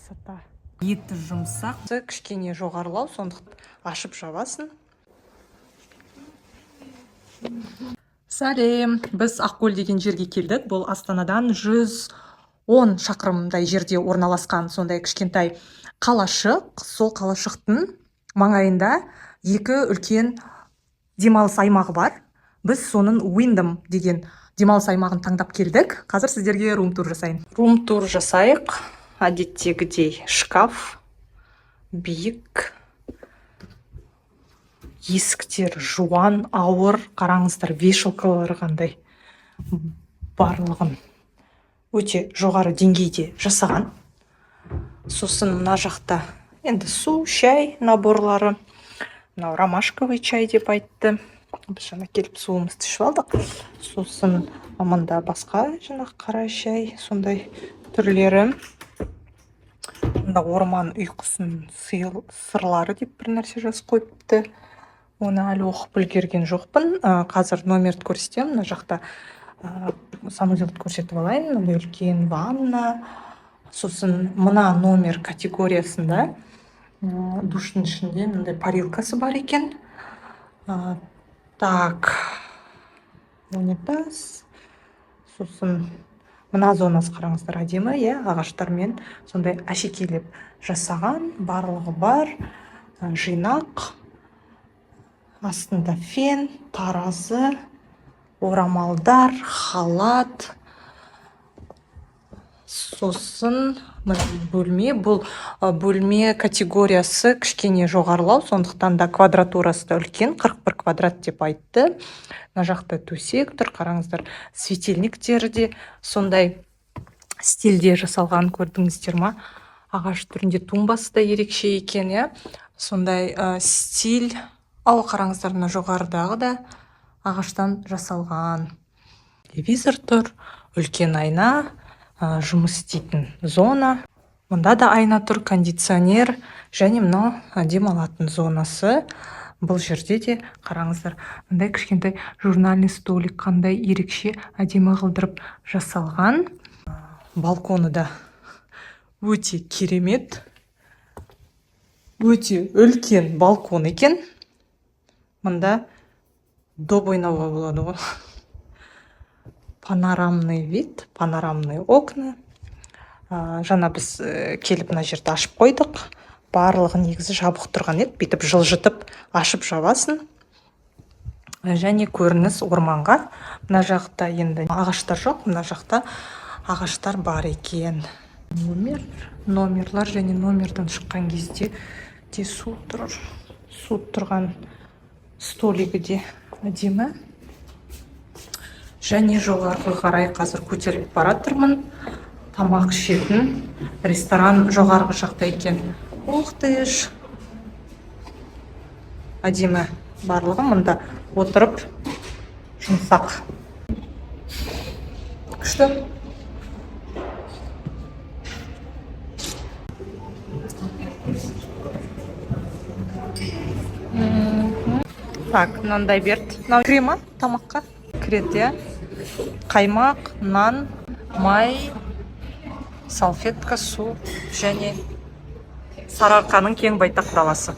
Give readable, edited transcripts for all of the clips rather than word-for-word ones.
Красота. Еті жұмсақ, кішкене жоғарылау, сондықтан ашып жабасың. Сәлем, біз Ақкөл деген жерге келдік. Бұл Астанадан 110 шақырымдай жерде орналасқан сондай кішкентай қалашық. Сол қалашықтың маңайында екі үлкен демалыс аймағы бар. Біз соның Wyndham деген демалыс аймағын таңдап келдік. Қазір сіздерге рум-тур жасайын. Рум-тур жасайық. Әдеттегідей шкаф, биік, есіктер жуан, ауыр. Қараңыздар, вешалкалары қандай, барлығын өте жоғары деңгейде жасаған. Сосын мына жақта енді су, шай наборлары. Мынау ромашковый чай деп айтты. Біз жаңа келіп суымызды ішіп алдық. Сосын мында басқа жаңағы қара шай, сондай түрлері. Мында орман ұйқысының сырлары деп бір нәрсе жазып қойыпты. Оны әлі оқып үлгерген жоқпын. Қазір номерді көрсетемін. Мына жақта санузелді көрсетіп алайын. Мынандай үлкен ванна. Сосын мына номер категориясында душтың ішінде мынандай парилкасы бар екен. Так, унитаз. Сосын мына зонасы, қараңыздар, әдемі, иә, ағаштармен сондай әшекейлеп жасаған, барлығы бар. Жинақ, астында фен, таразы, орамалдар, халат. Сосын мына бөлме, бұл бөлме категориясы кішкене жоғарылау, сондықтан да квадратурасы да үлкен, 41 квадрат деп айтты. Мына жақта төсек тұр, қараңыздар, светильниктері де сондай стильде жасалған, көрдіңіздер ма? Ағаш түрінде, тумбасы да ерекше екен, иә? Сондай стиль. Ал қараңыздар, мына жоғарыдағы да ағаштан жасалған. Телевизор тұр, үлкен айна, жұмыс істейтін зона. Мұнда да айна тұр, кондиционер және мынау демалатын зонасы. Бұл жерде де қараңыздар, мындай кішкентай журнальный столик қандай ерекше әдемі қылдырып жасалған. Балконы да өте керемет. Өте үлкен балкон екен. Мында доп ойнауға болады ғой. Панорамный вид, панорамные окна. Жаңа біз келіп мына жерді ашып қойдық. Барлығы негізі жабық тұрған еді. Бүйтіп жылжытып ашып жабасың. Және көрініс орманға. Мына жақта енді ағаштар жоқ, мына жақта ағаштар бар екен. Номер, номерлар және номерден шыққан кезде де су тұр. Су тұрған столигі де әдемі. Және жоғарғы қарай қазір көтеріліп баратырмын. Тамақ ішетін ресторан жоғарғы жақта екен. Ух ты ж. Әдемі барлығы, мында отырып жұмсақ. Күшті. Так, мынандай берді. Мынау кіре ма тамаққа? Кіреді, иә. Қаймақ, нан, май, салфетка, су және Сарыарқаның кең байтақ даласы.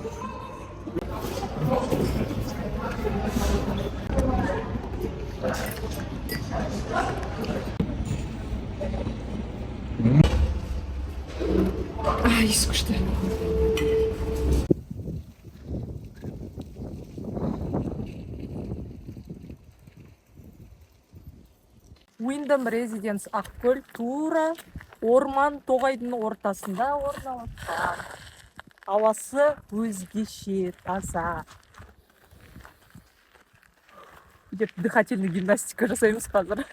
Иіс күшті. Wyndham Residence Ақкөл тура орман тоғайдың ортасында орналасқан. Ауасы өзгеше таза. Деп дыхательный гимнастика жасаймыз қазір.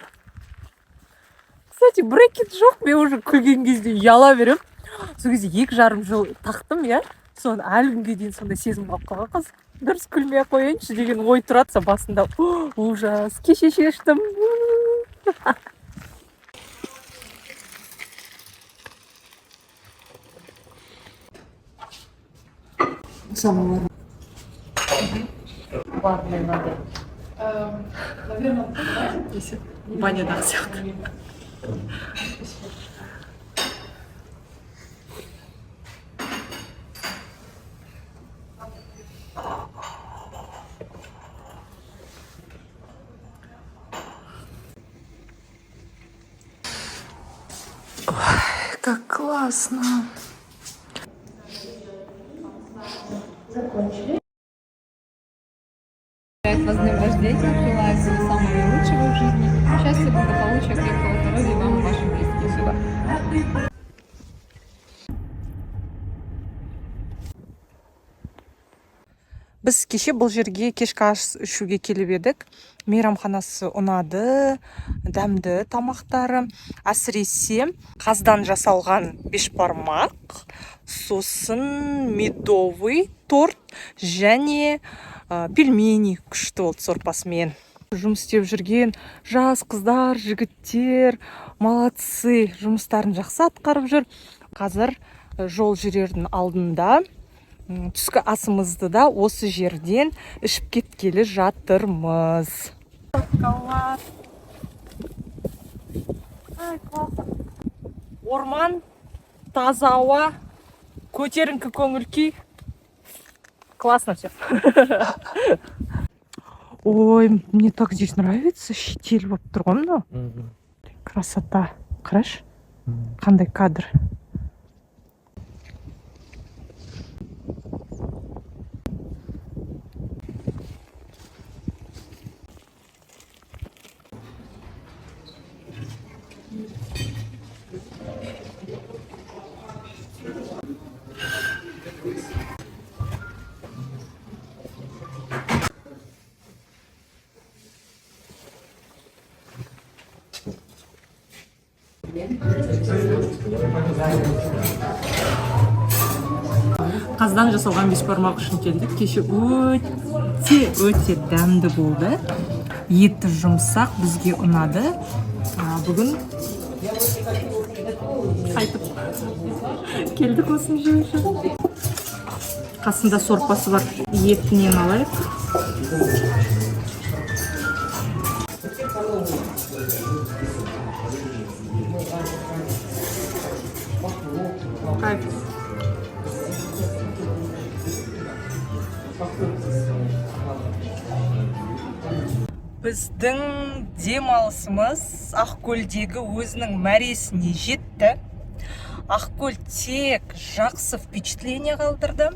Кстати, брекет жоқ, мен уже күлген кезде ұяла беремін. Сол кезде 2,5 жыл тақтым, иә. Соны әлі күнге дейін сондай сезім қалып қалған қыз. Дұрыс күлмей ақ қояйыншы деген ой тұрады басында. Ужас, кеше шештім. Самовар. Ванная надо. Наверное, Банядағы сияқты. Классно. Закончили. Поздравляю вас с днем рождения, желаю всего самого лучшего в жизни, счастья, благополучия, крепкого здоровья вам и вашим близким. Спасибо. Біз кеше бұл жерге кешкі ас ішуге келіп едік. Мейрамханасы ұнады, дәмді тамақтары, әсіресе қаздан жасалған бешбармақ, сосын медовый торт және пельмени күшті болды сорпасымен. Жұмыс істеп жүрген жас қыздар, жігіттер молодцы, жұмыстарын жақсы атқарып жүр. Қазір жол жүрердің алдында түскі асымызды да осы жерден ішіп кеткелі жатырмыз. Шоколад. Ай, классно. Орман, таза ауа, көтеріңкі көңіл күй. Классно все. Ой, мне так здесь нравится. Штиль болып тұр ғой мынау. Красота. Қарашы. Қандай кадр. Қаздан жасалған бешбармақ үшін келдік. Кеше өте өте дәмді болды. Еті жұмсақ, бізге ұнады. Бүгін қайтып келдік осыны жеу үшін. Қасында сорпасы бар. Етінен алайық. Кайф. Біздің демалысымыз Ақкөлдегі өзінің мәресіне жетті. Ақкөл тек жақсы впечатление қалдырды.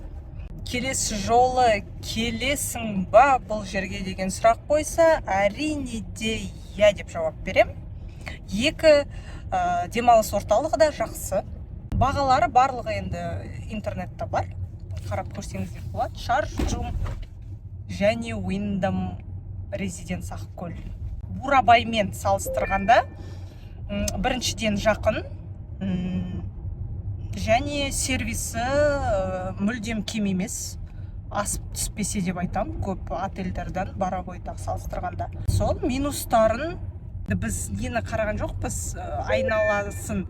Келесі жолы келесің ба бұл жерге деген сұрақ қойса, әрине де иә деп жауап берем. Екі демалыс орталығы да жақсы. Бағалары барлығы енді интернетте бар, қарап көрсеңіздер болады. Шарджум және Wyndham Residence Ақкөл Бурабаймен салыстырғанда біріншіден жақын және сервисі мүлдем кем емес, асып түспесе деп айтамын көп отельдерден Боровойдағы салыстырғанда. Сол минустарын біз нені қараған жоқпыз, айналасын,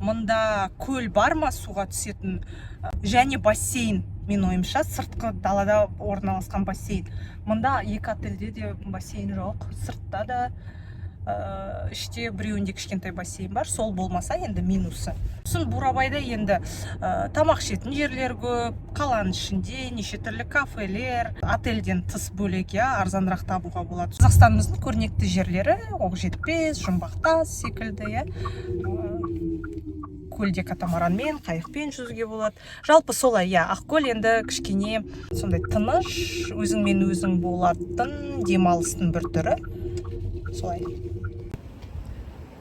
мында көл бар ма суға түсетін және бассейн. Мен ойымша, сыртқы далада орналасқан бассейн. Мында екі отельде де бассейн жоқ, сыртта да, іште біреуінде кішкентай бассейн бар. Сол болмаса енді минусы. Сосын Бурабайда енді тамақ ішетін жерлер көп, қаланың ішінде неше түрлі кафелер, отельден тыс бөлек, иә, арзанырақ табуға болады. Қазақстанымыздың көрнекті жерлері Оқжетпес, Жұмбақтас секілді, иә. Көлде катамаранмен, қайықпен жүзуге болады. Жалпы солай, иә. Ақкөл енді кішкене сондай тыныш, өзіңмен өзің болатын демалыстың бір түрі. Солай.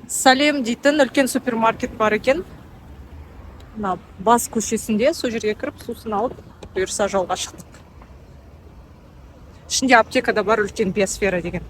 Салем дейтін үлкен супермаркет бар екен мына бас көшесінде. Сол жерге кіріп, сусын алып, бұйырса, жолға шықтық. Ішінде аптека да бар үлкен, Биосфера деген.